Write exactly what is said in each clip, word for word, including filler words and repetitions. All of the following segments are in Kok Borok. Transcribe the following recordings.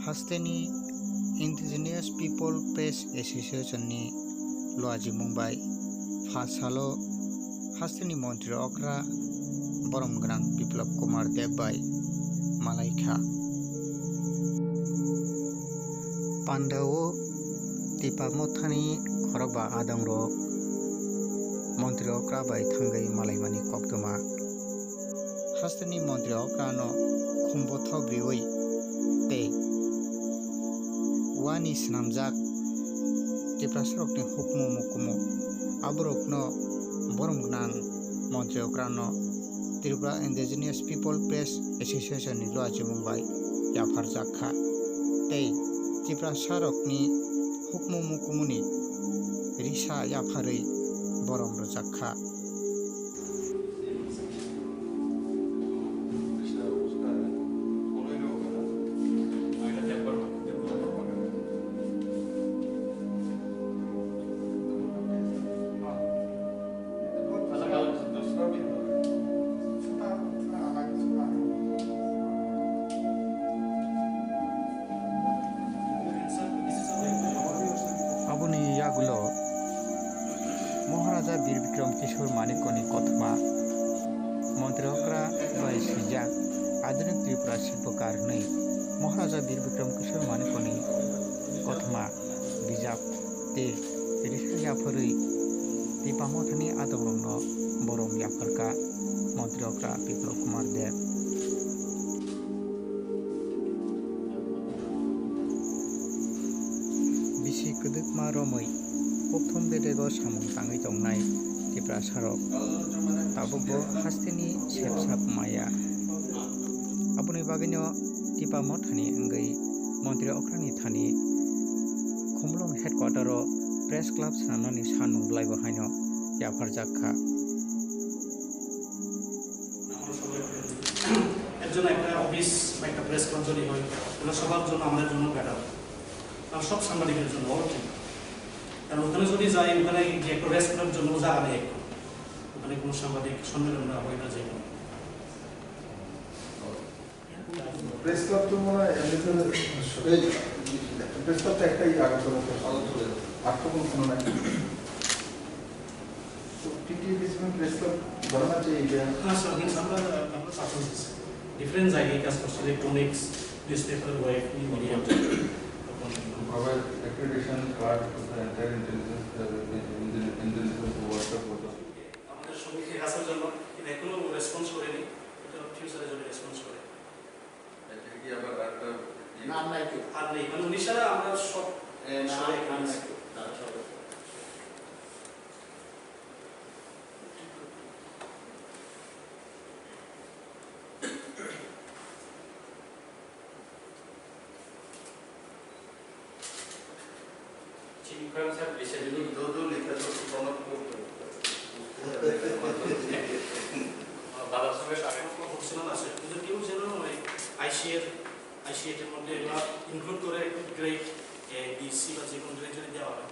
Hasteni Indigenous People Press Association ni luachimung bai pha salo hasteni montri okra borom gwnang Biplab Kumar Deb bai malai kha. Pandao Tipamotha ni khorokba adongrok montri okra bai thangwi malaimani koktwma. Hasteni montri okrano khumbo thok riwi tei wani swnamjak Tiprasarokni hukmu mukumu aborokno borom gwnang montri okrano Tripura Indigenous People Press Association ni luachimung bai yapharjak kha tei Tiprasarokni hukmu mukumuni risa yapharwi borom rwjak kha. Aboni yagulo Maharaja Bir Bikram Kishore Manikya ni kothoma, montri okra bai swijak Adhunik Tripura Shilpakar hwnwi Maharaja Bir Bikram Kishore Manikya ni kothoma bijap tei risa yapharwi Tipamotha ni adongrokno borom yapharkha montri okra Biplab Kumar Deb. Bisi kwdwkma romwi kokthum bedego samung tangwi tongnai Tiprasarok tabukbo hasteni sepsap maya. Aboni bagwino Tipamotha ni wngwi montri okrani thani Khumulwng headquarter o press club swnamnani sanmung belaibo haino yapharjak kha. আমরা সবাই friend। একজন একটা অফিস বা একটা press club যদি হয়, তাহলে সবার জন্য, আমাদের জন্য বেটার। আর সব সাংবাদিকের জন্য, all ঠিক। কারণ ওখানে যদি যাই, ওখানে গিয়ে একটু রেস্ট করার জন্য জায়গা নেই একটু। ওখানে কোনো সাংবাদিক সম্মেলন না হয় না, যে কোনো। প্রেস ক্লাব তো মনে হয় এমনিতে, এই প্রেস ক্লাব তো একটাই আগরতলাতে, আগরতলাতে। আর তো কোনো, কোনো নাই। तो टीटीए बीच में प्रेस क्लब बनाना चाहिए क्या? हाँ सर, मीन्स আমরা, আমরা পাঠাচ্ছি। ডিফারেন্ট জায়গায় কাজ করছি, electronics, newspaper, web, media. Provide accreditation card to the entire intelligence, uh, intelligence workshop for the আমাদের সমিতি আসার জন্য, কিন্তু এখনো রেসপন্স করেনি। এটা ফিউচারে যদি রেসপন্স করে। এটা কি আবার আরেকটা ইয়ে? না, আর নাই তো। আর নেই, মানে উনি ছাড়া আমরা সব এ, না, সবাই আর নাই তো। তারা সবাই। Chini khorang sa bwrwi sa bini. Dodo lekha to kono ko. Baba songwe sare. Optional আছে, কিন্তু কেউ যেন ওই আইসিএর, আইসিএর মধ্যে এগুলা ইনক্লুড করে একটু গ্রেড এ, বি, সি বা যে কোনো গ্রেড যদি দেওয়া হয়।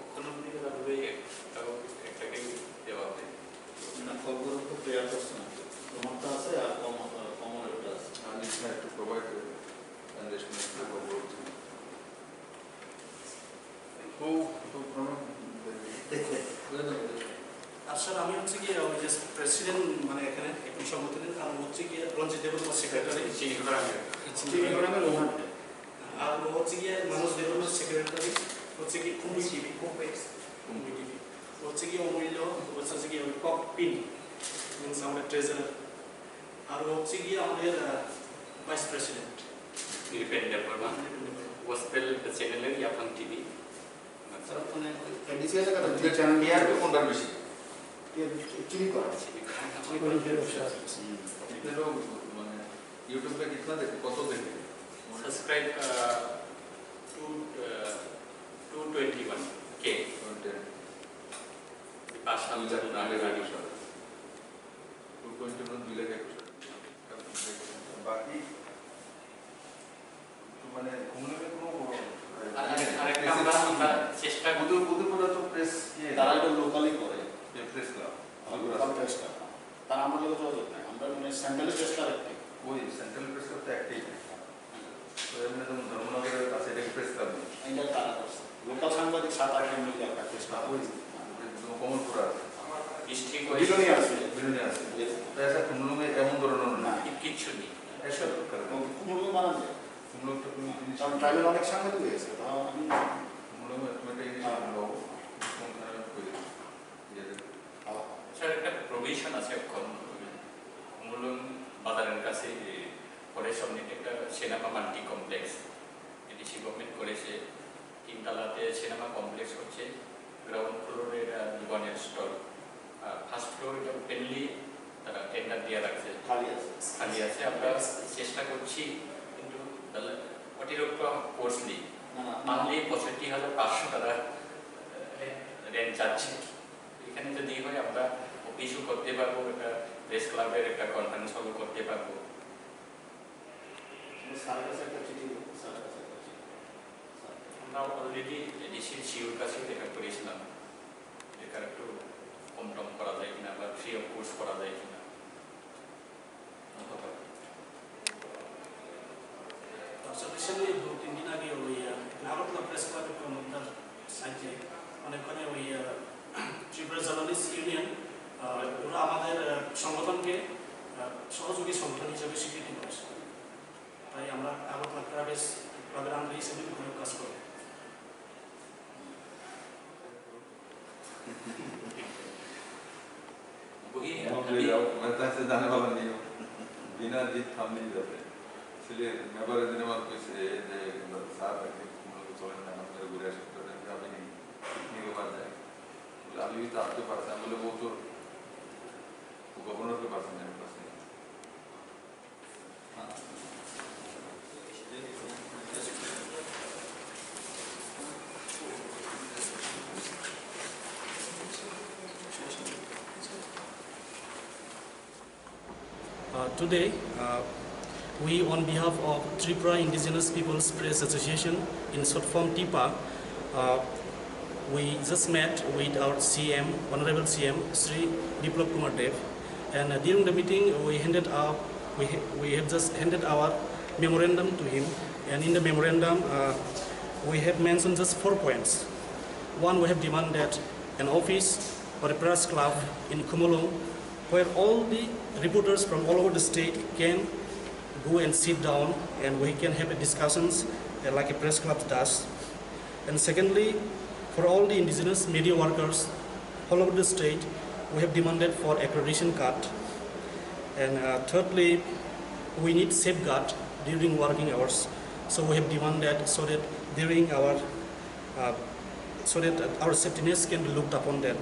ওখানে আপনি তাহলে একটা, একটাকেই দেওয়া হয়। না, খবর তো ক্লিয়ার করছে না। তোমারটা আছে আর কম-, কমন একটা আছে। আর লিখে একটু প্রোভাইড করে। আর স্যার, আমি হচ্ছে কি ওই যে প্রেসিডেন্ট, মানে এখানে একই সংগঠনের, আর ও হচ্ছে কি রঞ্জিত দেববর্মা সেক্রেটারি। চিনি করা আমি। চিনি করা আমি রোহন। আর ও হচ্ছে কি মানুষ দেববর্মা সেক্রেটারি, হচ্ছে কি কুমুই টিভি। কুমুই টিভি। ও হচ্ছে কি অমূল্য, ও হচ্ছে কি ওই কক পিন, মিন্স আমাদের ট্রেজারার। আর ও হচ্ছে গিয়ে আমাদের, আহ, vice president. Niripendra Verma, Niripendra Verma। Gospel চ্যানেলের ইয়াফাং টিভি। স্যার, মানে, ওই এডিসি এলাকাতে আপনাদের চ্যানেল ইয়ার কোনটার বেশি? চিনি করা। চিনি করা। হুম। আপনারও, মানে, ইউটিউবে কিতনা দেখে, কত দেখে? সাবস্ক্রাইব, আহ, টু, আহ, টু টোয়েন্টি ওয়ান কে। টোয়েন্টি। পাঁচ সাত দুই লাখ হাজার। নামে রেডি সব। টু পয়েন্ট টু মানে দুই লাখ একুশ হাজার। বাকি তো মানে ঘুমলে কোনো, আর, আর, আর একটা আমরা, আমরা চেষ্টা করি। বুধু-, বুধুপুরা তো প্রেস ইয়ে। তারা এটা লোকালি করে। এ, প্রেস ক্লাব। আমার লোকাল প্রেস ক্লাব। তারা আমার লগে যোগাযোগ নাই। আমরা মানে সেন্ট্রালি প্রেস ক্লাব একটাই। ওই সেন্ট্রাল প্রেস ক্লাব তো একটাই। তো এমনি যেমন ধর্মনগরের কাছে এটা কি প্রেস ক্লাব নেই? এটা তারা করছে। লোকাল সাংবাদিক সাত আট জন মিলে একটা প্রেস ক্লাব ওই করছে। যেমন কমলপুর আছে, ডিস্ট্রিক্ট বিলোনিয়া আছে। বিলোনিয়া আছে। জি। তো এটা কুমুলুঙে এমন ধরনের না। না। কিচ্ছু নেই। এটা কারণ কুমুলুঙে বানান যায়। কুমুলুঙ তো কোনো জিনিস কারণ ট্রাইবেল অনেক সাংবাদিক হয়ে গেছে, তাও আমি কুমুলুঙে তুমি একটা ইনিশিয়েটিভ লও, কোনখানে কই, ইয়ে দেখো। স্যার, একটা প্রভিশন আছে এখন কুমুলুং বাজারের কাছে যে ফরেস্ট সমিতি একটা cinema multi complex, ADC government করেছে। তিনতলাতে সিনেমা কমপ্লেক্স হচ্ছে, গ্রাউন্ড ফ্লোরে এটা দোকানের স্টল, আর ফার্স্ট ফ্লোর এটা ওপেনলি তারা টেন্ডার দিয়ে রাখছে। খালি আছে। খালি আছে। আমরা চেষ্টা করছি, কিন্তু তাহলে অতিরিক্ত কোর্স নেই। না, না, না। মান্থলি পঁয়ষট্টি হাজার পাঁচশো টাকা রেন্ট চাচ্ছি। এখানে যদি হয়, আমরা অফিসও করতে পারবো, একটা প্রেস ক্লাবের একটা কনফারেন্স হলও করতে পারবো। কিন্তু স্যারের কাছে একটা চিঠি দেবো, স্যারের কাছে একটা চিঠি। স্যার। আমরা অলরেডি এডিসির সিওর কাছে দেখা করেছিলাম, এটা একটু কম টম করা যায় কিনা বা ফ্রি অফ কোর্স করা যায় কিনা। ধন্যবাদ। আচ্ছা, রিসেন্টলি দু তিন দিন আগে ওই, আহ, আগরতলা প্রেস ক্লাবের কর্মকর্তার সাইটে অনেকক্ষণে ওই, আহ, ত্রিপুরা জার্নালিস্ট ইউনিয়ন, আহ, ওরা আমাদের, আহ, সংগঠনকে, আহ, সহযোগী সংগঠন হিসেবে স্বীকৃতি করেছে। তাই আমরা আগরতলা প্রেস ক্লাবের আন্ডারে হিসেবে কোনো কাজ করি। Buhi, Mom kami le rao, main ta se jane wala nahi ho. Bina jeet kham nahi jate. Isliye main bare dine baad kuch, eh, je, sir, ek din hum log chole na, hum log ghur aa sakte hain, abhi nahi, picnic ke baad jayenge. Bole, abhi bhi to aapke paas hai. Bole, wo to governor ke paas hai, mere paas nahi hai. Uh, today, uh, we, on behalf of Tripura Indigenous People's Press Association, in short form TIPA, uh, we just met with our C M, Honorable C M, Shri Biplab Kumar Deb, and, uh, during the meeting, we handed up, we, ha- we have just handed our memorandum to him, and in the memorandum, uh, we have mentioned just four points. One, we have demanded an office or a press club in Khumulwng, where all the reporters from all over the state can go and sit down and we can have a discussions, uh, like a press club does. And secondly, for all the indigenous media workers all over the state, we have demanded for accreditation card. And, uh, thirdly, we need safeguard during working hours. So we have demanded so that during our, uh, so that our safety needs can be looked upon that.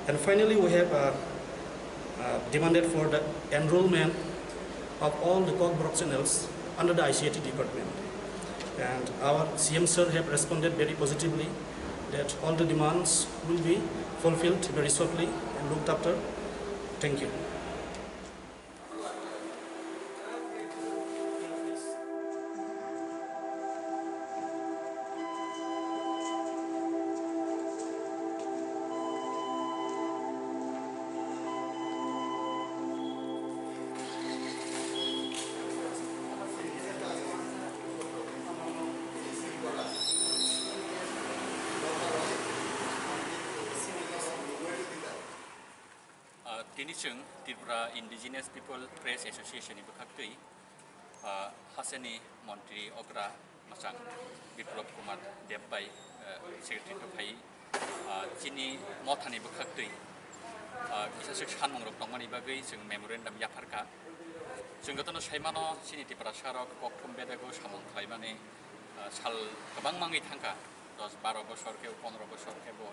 And finally, we have, uh, uh, demanded for the enrollment of all the Kokborok channels under the I C I T department. And our C M sir have responded very positively that all the demands will be fulfilled very shortly and looked after. Thank you. Ah, tini chwng Tripura Indigenous People Press Association ni bwkhaktwi, ah, hasteni montri okra mwchang Biplab Kumar Deb bai, ah, secretary to phai, ah, chini mothani bwkhaktwi, ah, kisa swk sanmungrok tongmani bagwi chwng memorandum yapharkha. Chwng jotono saimano chini Tiprasarok kokthum bedego samung khlaimani, ah, sal kwbang mangwi thangkha. Dos baro bosor khe, pondro bosor khe bo,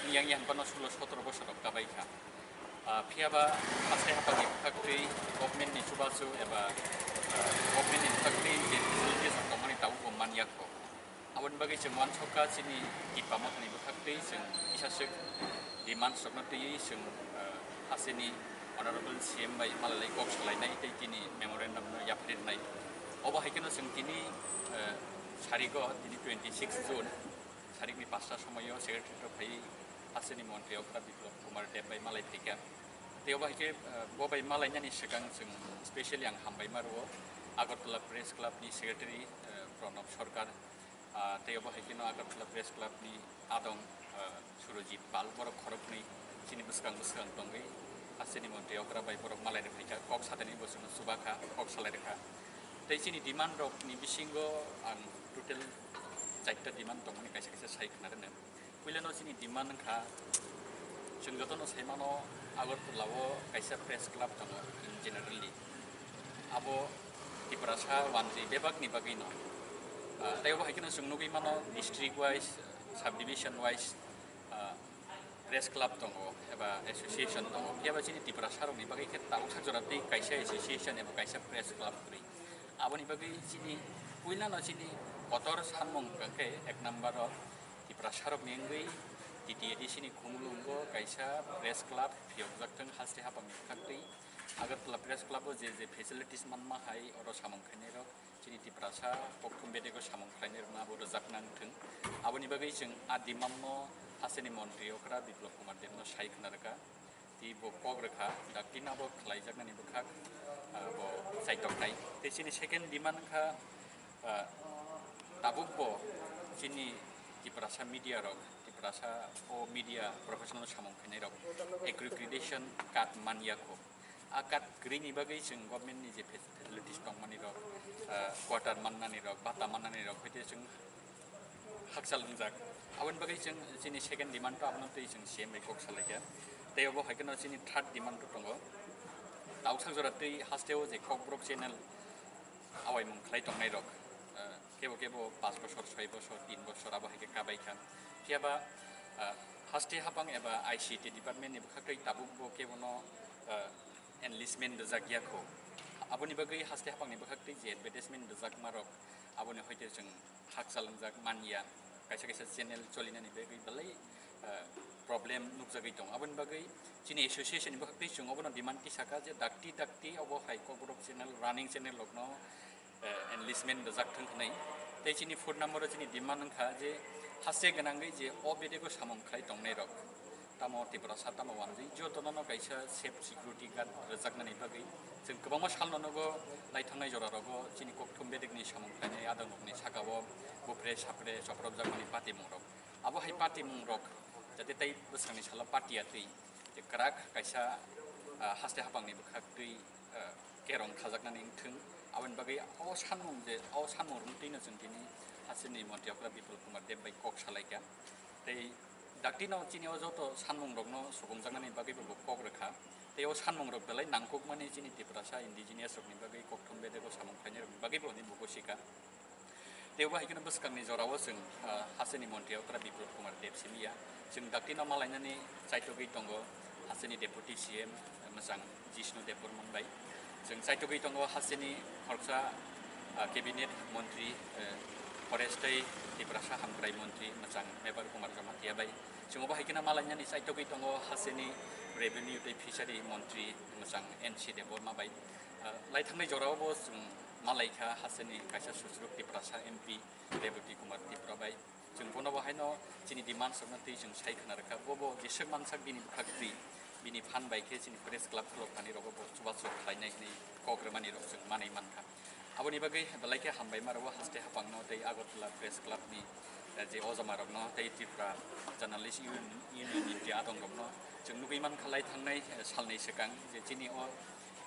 yang yang pano sulo sotro bosor rok kabai kha. Ah, phiya ba haste hapani bwkhaktwi government ni chubachu eba, ah, government ni bwkhaktwi je facilities rok tongmani tabuk bo man ya kho. Aboni bagwi chwng uansukha chini Tipa mothani bwkhaktwi chwng kisa swk demands rokno twiwi chwng, ah, hasteni Honorable C M bai malai kok salainai tei tini memorandum no yapharwi rwnai. Obo hai kheno chwng tini, ah, sarigo tini twenty six June sarikni pasta somoio secretary rok phai hasteni montri okra Biplab Kumar Deb bai malai phaikha. Tei obo hai khe, ah, bo bai malainani swkang chwng specially ang hambai ma rwo. Agartala Press Club ni Secretary, eh, Pranab Sarkar, ah, tei obo hai kheno Agartala Press Club ni adong, ah, Surojit Pal, borok khoroknwi chini bwskang bwskang tongwi hasteni montri okra bai borok malai rwphaikha, kok satani bo chwngno chubakha, kok salai rwkha. Tei chini demand rok ni bisingo ang total chaita demand tongmani kaisa kaisa sai khna rwno. Puilano chini demand wngkha, chwng jotono sai mano Agartala o kaisa press club tongo in generally. Abo Tiprasa wanjwi bebakni bagwino. Ah, tei obo hai kheno chwng nugwi mano district wise, subdivision wise, ah, press club tongo eba association tongo. Phiya ba chini Tiprasa rokni bagwi khe tabuk sak jora tei kaisa association eba kaisa press club kwrwi. Aboni bagwi chini puilano chini kotor sanmung hwnkha khe ek number o Tiprasa rokni wngwi T T A D C ni khumulwngo kaisa press club phiyokjak thwng haste hapangni bwkhaktwi. Agartala Press Club o je je facilities manma hai oro samung khainai rok chini Tiprasa kokthum bedego samung khlainai rokno abo rwjak nang thwng. Aboni bagwi chwng a demand no hasteni montri okra Biplab Kumar Deb no sai khna rwkha. Tei bo kok rwkha, dakti no bo khlaijaknani bwkhak, ah, bo chaitoknai. Tei chini second demand wngkha, ah, tabuk bo chini Tiprasa media rok, Tiprasa o media professional samung khainai rok accreditation card manya kho. A card kwrwini bagwi chwng government ni je facilities tongmani rok, ah, quarter mannani rok, bata mannani rok, hwite chwng hakchal wngjak. Aboni bagwi chwng chini second demand to abono twi chwng C M bai kok salaikha. Tei obo hai kheno chini third demand to tongo. Tabuk sak jora twi hasteo je Kokborok channel awaimung khlai tongnai rok, eh, kebo kebo paanch bosor, soi bosor, tin bosor abo hai khe kabaikha. Phiya ba, eh, haste hapang eba I C T department ni bwkhaktwi tabuk bo kebono, eh, enlistment rwjak ya kho. Aboni bagwi haste hapangni bwkhaktwi je advertisement rwjakma rok aboni hoite chwng hakchal wngjak manya, kaisa kaisa channel cholinani bagwi belai, eh, problem nukjagwi tongo. Aboni bagwi chini association ni bwkhaktwi chwng obono demand tisaka je dakti dakti obo hai Kokborok channel, running channel rokno, eh, enlistment rwjak thwng hwnwi. Tei chini fourth number o chini demand wngkha je haste gwnangwi je o bedego samung khlai tongnai rok. Tamo Tiprasa tamo wanjwi jotono no kaisa safe security guard rwjaknani bagwi chwng kwbangma salno nogo, laithangnai jora rogo chini kokthum bedekni samung khlainai adang rokni saka o bupre sapre chopropjakmani patimung rok. Abo hai patimung rok jate tei bwskangni salo patiya twi je kwrak kaisa, ah, haste hapangni bwkhak twi, ah, kerong khajaknani wngthwng. Aboni bagwi o sanmung je, o sanmung rwngtwino chwng tini hasteni montri okra Biplab Kumar Deb bai kok salaikha. Tei daktino chini o joto sanmung rokno subungjaknani bagwi bo kok rwkha. Tei o sanmung rok belai nangkukmani chini Tiprasa indigenous rokni bagwi kokthum bedego samung khlainai rokni bagwi bo hwnwi bo gosikha. Tei bo hai kheno bwskangni jorao chwng, ah, hasteni montri okra Biplab Kumar Deb simi ya. Chwng daktino malainani chaitogwi tongo hasteni Deputy C M mwchang Jishnu Debbarman bai. Chwng chaitogwi tongo hasteni khoroksa, ah, cabinet montri, eh, forest tei Tiprasa hamkrai montri mwchang Mebar Kumar Jamatia bai. Chwng bo hai kheno malainani chaitogwi tongo hasteni revenue tei fishery montri mwchang N C Debbarma bai. Ah, laithangnai jorao bo chwng malaikha hasteni kaisa susuruk Tiprasa M P Rebati Kumar Tripura bai. Chwng bono bo haino chini demand rokno twi chwng sai khna rwkha. Bo bo jeswk mansak bini bwkhak twi bini phan bai khe chini press club khulok thani rogo bo chubachu khlainai hwnwi kok rwmani rok chwng manwi mankha. Aboni bagwi belai khe hambai ma rwo haste hapangno tei Agartala Press Club ni, eh, je ojama rokno tei Tripura Journalist Union, Union ni je adong rokno chwng nugwi mankha lai thangnai, eh, salnwi swkang je chini o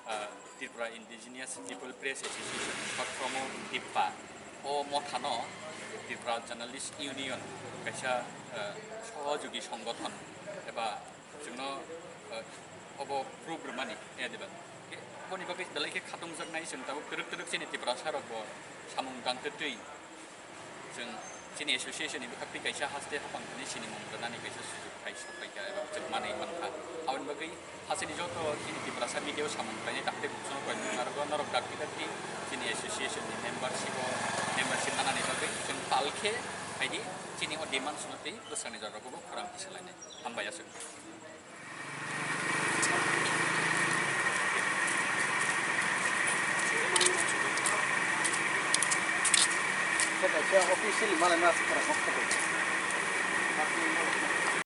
ah, Tripura Indigenous People Press Association, short form o TIPPA, o mothano Tripura Journalist Union kaisa, ah, sohojogi songothon eba chwngno, ah, obo proof rwmani, eh, diba? Ke-, oboni bagwi belai khe khatungjaknai chwng tabuk twrwk twrwk chini Tiprasa rokbo samung tangtwtwi. Chwng chini association ni bwkhak twi kaisa haste hapang thani sinimung rwnani kaisa sujuk phai sok phaikha eba chwng manwi mankha. Aboni bagwi hasteni joto chini Tiprasa media o samung khlainai takhuk chwng koi nung narwgo norok dakti dakti chini association ni membership o membership nanani bagwi chwng pal khe phaidi chini o demand swngo tei bwskanni jorok bo khorang kisa lainai. Hambai aswk. Officially malai ma.